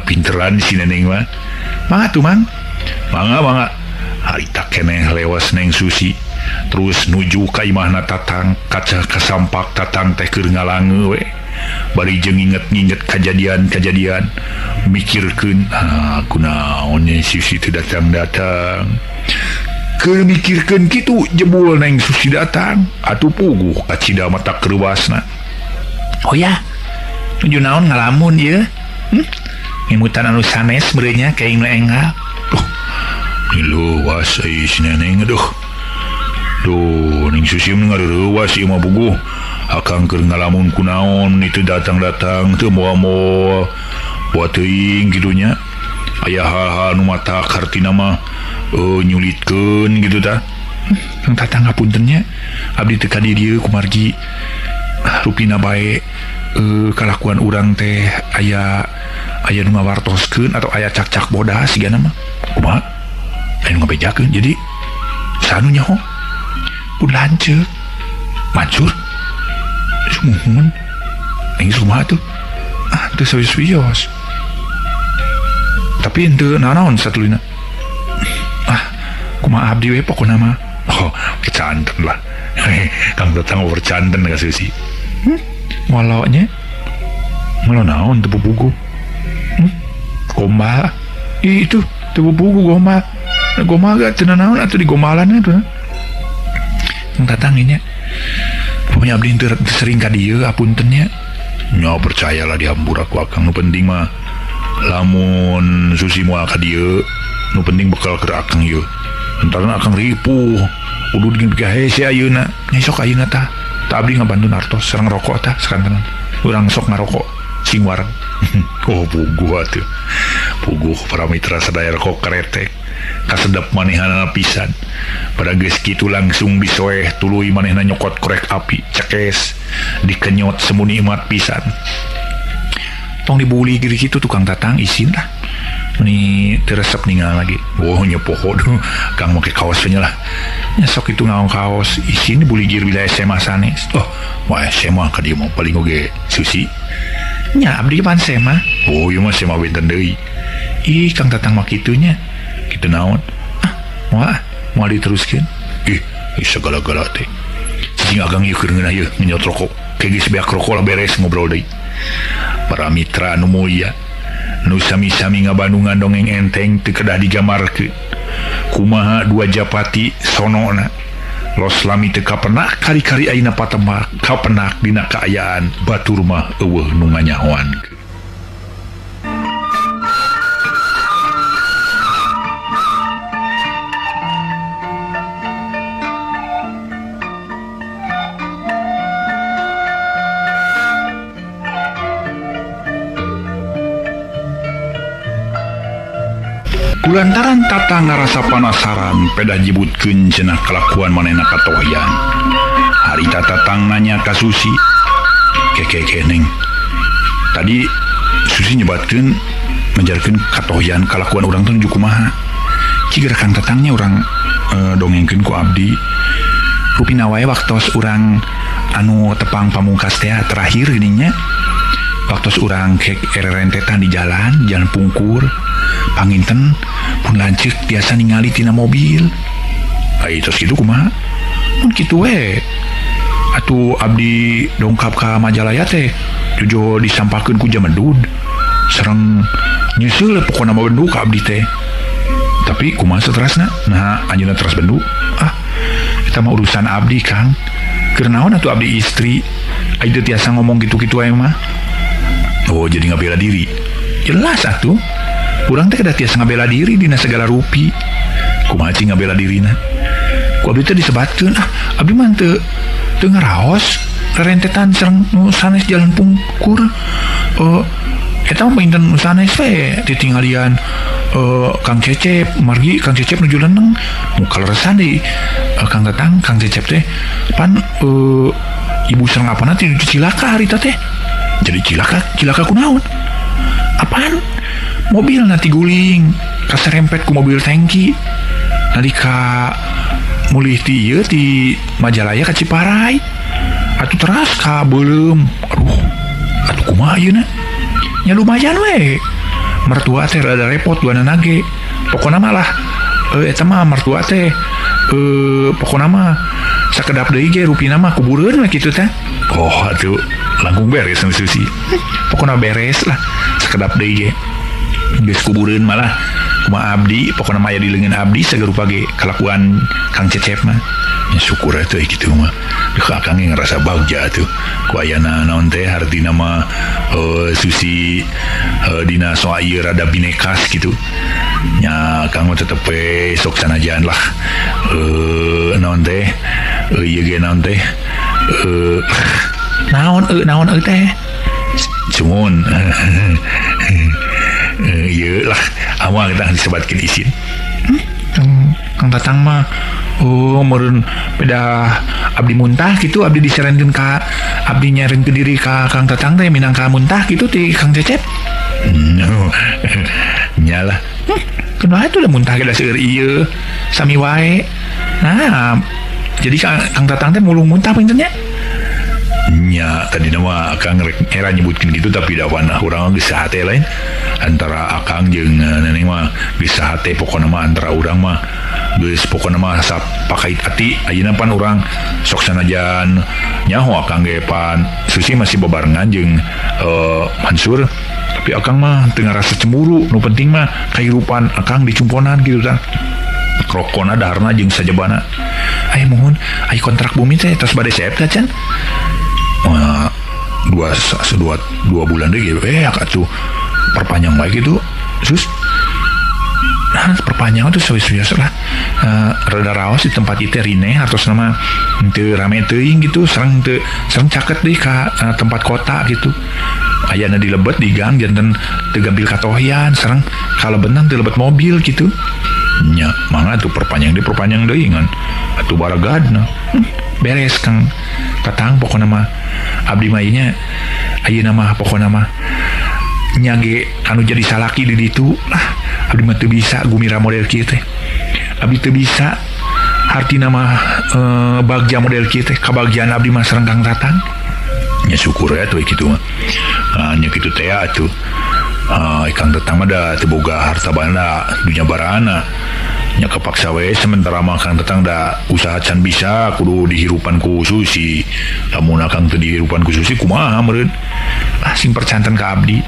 Pinteran si Neneng mah. Mangga tuh Mang. Mangga mangga. Harita keneh lewas Neng Susi. Terus nuju ka imahna Tatang, kaca kasampak Tatang teh keur ngalange we. Bari jeung nginget-nginget kajadian-kajadian, mikirkeun ah kunaon nya Susi teu datang-datang. Keur mikirkeun kitu jebul Neng Susi datang, atuh puguh kacida mata keruasna. Oh ya, nuju naon ngalamun ieu? Ngimutan anu sanes meureunnya kaing nu enggal. Duh, leuwas euy si Neneng aduh. Duh, Neng Susi mah ngareuwas ieu mah puguh. Akang keur ngalamun kunaon itu datang-datang teu moal-moal. Buat teuing kitu nya. Aya hal-hal nu mata hartina mah nyulitkeun gitu tah. Kang Tatang hapunten nya, abdi teu ka dieu kumargi rupina bae kalakuan urang teh aya aya nu ngawartoskeun atau aya cak-cak bodas sigana mah. Kumaha? Aya nu ngabejakeun jadi sanu nyaho? Pun lanceuk. Mansur. Sumuhun. Enggeus kumaha tuh? Ah, teu sawios-wios. Tapi henteu nanaon satulina. Ah, kumaha abdi we pokona mah. Oh, kecanten lah. Kang Tatang overcanten ka Susi. Ngolo nya. Ngolo naon teu puguh? Gombal. Ih, itu teu puguh gombal. Gombal ga teu nanaon atuh digombalan atuh. Kang Tatang nya. Pokoknya abdi teu sering ka dieu apunten nya. Nya percayalah dihampura ku akang, nu penting mah lamun Susi moal ka dieu, nu penting bekal keur akang ieu. Lantaran akang ripuh, kudu digin pika hese ayeuna. Nya sok ayeuna tah. Tah abdi ngabantu nartos sareng rokok tah sakantenan. Urang sok ngarokok sing wareg. Oh, puguh atuh. Puguh para mitra sadaya rokok kretek. Kasedep manehanana pisan. Pada geus kitu langsung disoeh tuluy manehna nyokot korek api, cekes, dikenyot semu nikmat pisan. Tong dibuli giri kitu tukang Tatang isin lah. Meni teu resep ningal lagi. Oh nya poho duh, Kang make kaos nya lah. Nya sok itu ngaong kaos isin dibuli gir bila SMA sanes. Oh, wah SMA ka dieu mah paling oge Susi. Nya abdi pan SMA. Oh, ieu mah SMA benten deui. Ih, Kang Tatang mah kitu nya. Kitu naon? Ah, moal moal diteruskeun. Ih, segala-gala teh. Cicing agang ieu keur ngeunah ieu ngenyot rokok. Kayak geus beak rokok lah beres ngobrol deui. Para mitra anu mulia, nu sami-sami ngabandungan dongeng enteng teu kedah digamarkeun. Kumaha dua japati sonona. Los lami teu kapenak kari-kari ayeuna patemak kapenak dina kaayaan batur mah eueuh nu nganyahoan. Kulantaran Tatang ngarasa panasaran pedah jibutkeun cenah kalakuan manehna katohyan. Harita Tatang nanya ka Susi, "Keke Neng, tadi Susi nyebatkeun menjarkeun katohyan kalakuan urang teh nuju kumaha?" Ciger Kang Tatangnya urang dongengkeun ku abdi. Rupina wae waktos urang anu tepang pamungkas teh terakhir geuning nya. Waktos urang kek ererentetan di jalan, jalan pungkur. Panginten pun lanceuk biasa ningali tina mobil. Ai tos kitu kumaha? Mun kitu we. Atuh abdi dongkap ka Majalaya teh jojo disampahkeun ku jamedud. Sareng nyeuseul pokona mah bendu ka abdi teh. Tapi kumaha saterasna? Nah, anjeunna teras bendu. Ah, eta mah urusan abdi, Kang. Keur naon atuh abdi istri? Ai teu tiasa ngomong kitu-kitu wae mah. Oh, jadi ngabela diri. Jelas atuh. Urang teh kedah tiasa ngabela diri dina segala rupi. Kumaha cing ngabela dirina? Ku abdi teh disebatkeun, ah abdi mah teu ngaraos rerentetan sareng nu sanes jalan pungkur. Eta mah panginten nu sanes we titinggalian Kang Cecep, margi Kang Cecep nuju leneng. Nu kaleresan deui Kang Tatang, Kang Cecep teh pan ibu sareng apana teh nuju cilaka harita teh. Jadi cilaka, cilaka kunaon? Apaan? Mobil nanti guling, kaserempet ku mobil tangki. Nalika mulih ti ieu ti Majalaya ka Ciparai. Atuh teras ka beuleum. Aduh, atuh kumaha ayeuna? Nya lumayan we. Mertua teh rada repot duanana ge. Pokona mah lah eta mah mertua teh pokona mah sakedap deui ge rupina mah kubureun we kitu teh. Oh atuh langkung beres Susi. Pokona beres lah sakedap deui ge. Geus kubureun malah kumaha abdi pokona mah aya di leungeun abdi sagarupa ge kalakuan Kang Cecep mah. Ya, syukur atuh kitu mah. Duh akang ge ngerasa bagja atuh ku ayana naon teh hartina mah Susi dina soal ieu rada binekas gitu. Nya akang mah tetep we sok sanajan lah naon teh ieu ge naon teh naon naon teh cumun ieu lah amal kita disebatkeun izin. Kang Tatang mah oh meureun beda abdi muntah gitu abdi diserenkeun ka abdi nyarenkeun diri ka Kang Tatang teh minangka muntah gitu ti Kang Cecep. No. Nyalah. Kumaha atuh da muntah ge da seueur ieu sami wae. Nah, jadi Kang Tatang teh mulung muntah punten nya. Nya tadi nama akang rek era nyebutkeun gitu tapi da wana urang geus sahate lain antara akang jeung neneng mah geus sahate pokona mah antara urang mah geus pokona mah sapakait ati ayeuna pan urang sok sanajan nyaho akang ge pan Susi masih bebarengan jeung Mansur tapi akang mah teu ngarasa cemburu nu penting mah kahirupan akang dicumponan gitu tah rokona daharna jeung sajabana. Aya mohon aya kontrak bumi teh tos bade seep teh can. Dua bulan deh gitu atuh perpanjang baik itu sus. Nah perpanjang tuh serius lah rada raos di tempat itu rine atau nama teu rame teuing gitu serang teu serang caket deh ka tempat kota gitu ayana di lebet di gang janten teu gampil katohian serang kalebenan teu lebet mobil gitu nya mangga tuh perpanjang deui ngan atuh baragadna. Beres Kang Tatang pokona mah abdi mah nya ayeuna mah pokona mah nya ge anu jadi salaki di ditu lah abdi mah teu bisa gumira model kieu teh abdi teu bisa hartina mah bagja model kieu teh kabagjaan abdi mah sareng Kang Tatang. Nya syukur ya tuh kitu mah. Nya kitu teh atuh Kang Tatang mah da teu boga harta banda dunya barana nya kepaksa we sementara mah Kang Tatang da usaha can bisa kudu dihirupan ku Susi lamun akang teu dihirupan ku Susi kumaha meureun ah sing percanten ka abdi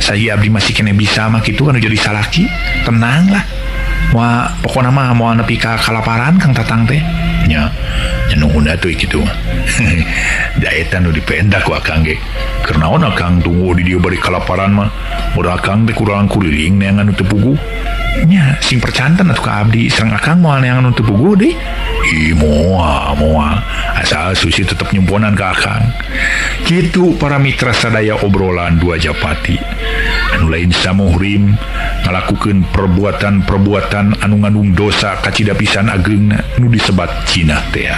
saya abdi masih kene bisa mah kitu kan jadi salaki tenang lah moal pokona mah moal nepi ka kalaparan Kang Tatang teh nya nya nuhun atuh kitu mah. Da eta nu dipendak ku akang ge keur naon akang tunggu di dieu bari kalaparan mah mun akang teh kurang kuliling neangan nu teu puguh nya sing percanten atuh ka abdi sareng akang moal neangan nu teu puguh deui. Ih moal moal asal Susi tetep nyumponan ka akang kitu para mitra sadaya obrolan dua japati anu lain samuhrim ngalakukeun perbuatan-perbuatan anu ngandung dosa kacida pisan ageungna nu disebat Cina teh.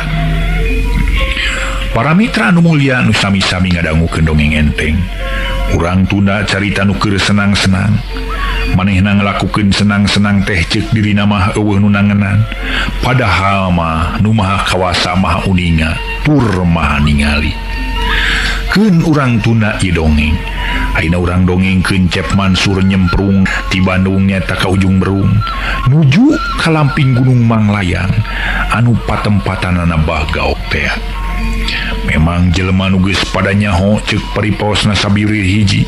Para mitra anu mulia nu sami-sami ngadangukeun dongeng enteng urang tunda carita nu keur senang-senang manehna ngalakukeun senang-senang teh ceuk dirina mah eueuh nu nangenan padahal mah nu maha kawasa maha uninga tur maha ningali. Keun urang tunda ieu dongeng ayeuna urang dongengkeun Cep Mansur nyemprung ti Bandung nyata ka ujung Berung nuju ka lamping Gunung Manglayang anu patempatanana Bagaok teh. Memang jelema nu geus pada nyaho ceuk paripaosna sabirir hiji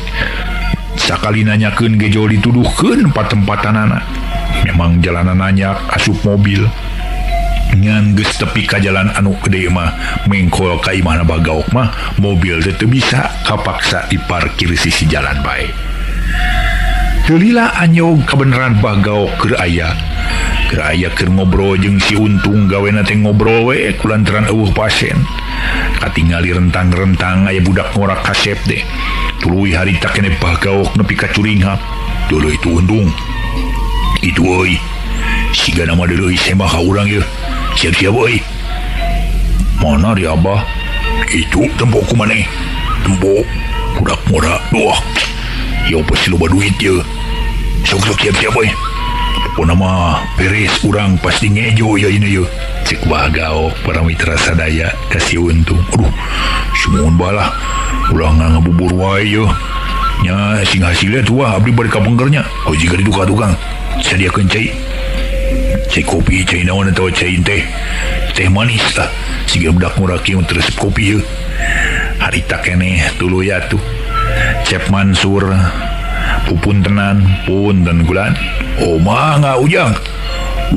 sakali nanyakeun ge jol dituduhkeun patempatanana. Memang jalanan nanyak asup mobil ngan geus tepi ka jalan anu gede mah mengkol ka imahna Bagaok mah mobil teh teu bisa kapaksa diparkir sisi jalan bae. Teu lila anyog kabeneran Bagaok keur aya. Keur aya keur ngobrol jeung si Untung gawena teh ngobrol we kulantaran eueuh pasien. Katingali rentang-rentang aya budak ngorak kasep deh. Tuluy harita kene Bagaok nepi ka curinghap. Deuleuh itu Untung. Itu euy. Siga nama deuleuh semah ka urang ieu. Siap-siap euy. Mana di abah? Itu tempo ku maneh. Tempo budak ngora. Duh. Ieu pasti loba duit ieu. Sok-sok siap-siap euy. Pokona mah beres urang pasti ngejo ya ini yeuh. Cek Bah Gaok para mitra sadaya kasih untung. Aduh, sumuhun balah. Ulah ngabubur wae yeuh. Nya sing hasilnya tuh abdi bari ka pengkernya. Oh jika diduka tukang. Sadiakeun cai. Cai kopi, cai naon atawa cai teh. Teh manis tah. Siga budak muraki terus kopi yeuh. Harita keneh tuluy atuh. Cep Mansur pupuntenan punten gulan. Oh mangga Ujang.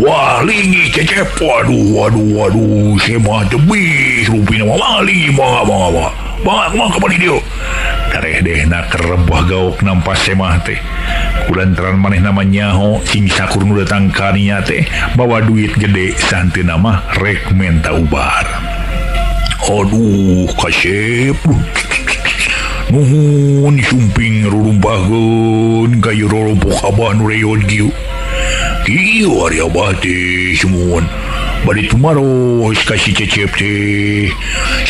Wah lingi Cecep. Waduh waduh waduh semah tebih rupina mah lingi mangga mangga mangga. Mangga mangga ka dieu. Tareh dehna kerebah gaok nampa semah teh. Kulantaran manehna mah nyaho sing sakur nu datang ka nia teh bawa duit gede santeuna mah rek menta ubar. Aduh kasep. Nuhun sumping rurumpahkeun ka ieu rorompok abah nu reod kieu. Kieu ari abah teh sumuhun. Bade tumaros ka si Cecep teh.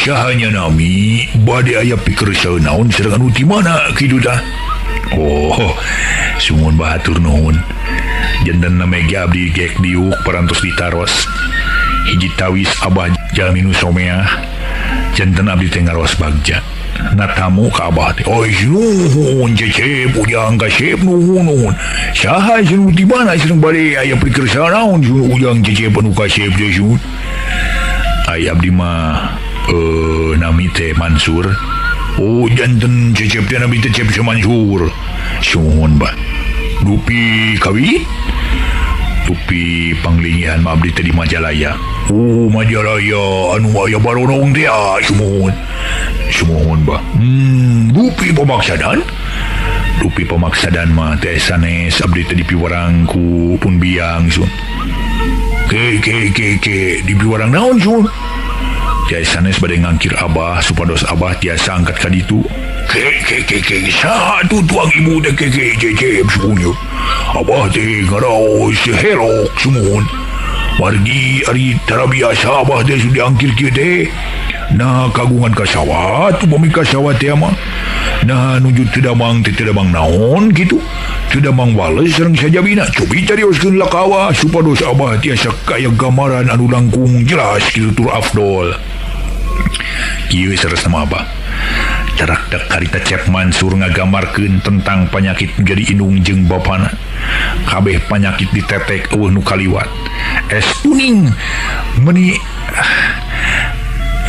Sahanya nami bade aya pikeursa naon sareng anu ti mana kitu tah. Oh, sumuhun bahatur nuhun. Janten mega abdi gek diuk parantos ditaros. Hiji tawis abah jalmi nu someah. Janten abdi teh ngaros bagja. Natamu ka abah teh. Oi nuhun Cecep Ujang kasep nuhun nuhun. Saha sinu di mana sareng bade aya pikeursa naon Ujang Cecep anu kasep teh sun. Ai abdi mah nami teh Mansur. Oh janten Cecep teh nami teh Cecep Mansur. Sumuhun bah. Dupi kawin? Dupi panglingihan mah abdi teh di Majalaya. Oh Majalaya anu aya baronong teh ah sumuhun. Sumuhun bah. Dupi pemaksadan? Dupi pemaksadan mah teh sanes abdi teh dipiwarang ku pun biang sun. Ke ke ke ke dipiwarang naon sun? Teh sanes bade ngangkir abah supados abah tiasa angkat ka ditu. Ke ke ke ke saha tu tuang ibu teh ke ke Cecep sumuhun. Abah teh ngaraos herok sumuhun. Margi ari tara biasa abah teh sudah angkir kieu teh. Nah kagungan kasawat upami kasawat teh mah. Nah nuju teu damang teh teu damang naon kitu. Teu damang wales sareng sajabina. Cobi carioskeun lakawa supados abah tiasa kaya gambaran anu langkung jelas kitu tur afdol. Kieu saresna mah abah. Carakdak karita Cep Mansur ngagambarkeun tentang panyakit jadi indung jeung bapana. Kabeh panyakit ditetek eueuh nu kaliwat. Es kuning meuni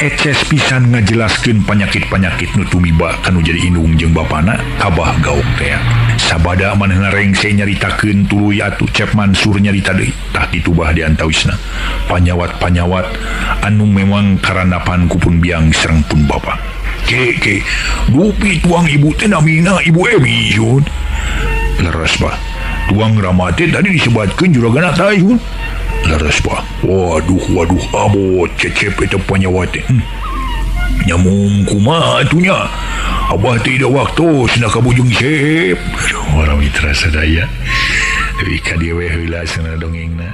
eces pisan ngajelaskeun panyakit-panyakit nu tumiba kanu jadi indung jeung bapana kabah gaok teh. Sabada manehna rengse nyaritakeun tuluy atuh Cep Mansur nyarita deui. Tah kitu bah di antawisna. Panyawat-panyawat anu memang karanapan ku pun biang sareng pun bapa. Ke ke dupi tuang ibu teh namina Ibu Emi sun. Leres bah. Tuang rama teh tadi disebatkeun juragan tah sun. Leres bah. Waduh waduh abot Cecep eta panyawat teh. Nyamung kumaha atuh nya. Abah teh da waktu cenah ka Bujung Sep. Aduh, para mitra sadaya. Deui ka dieu we heula cenah dongengna.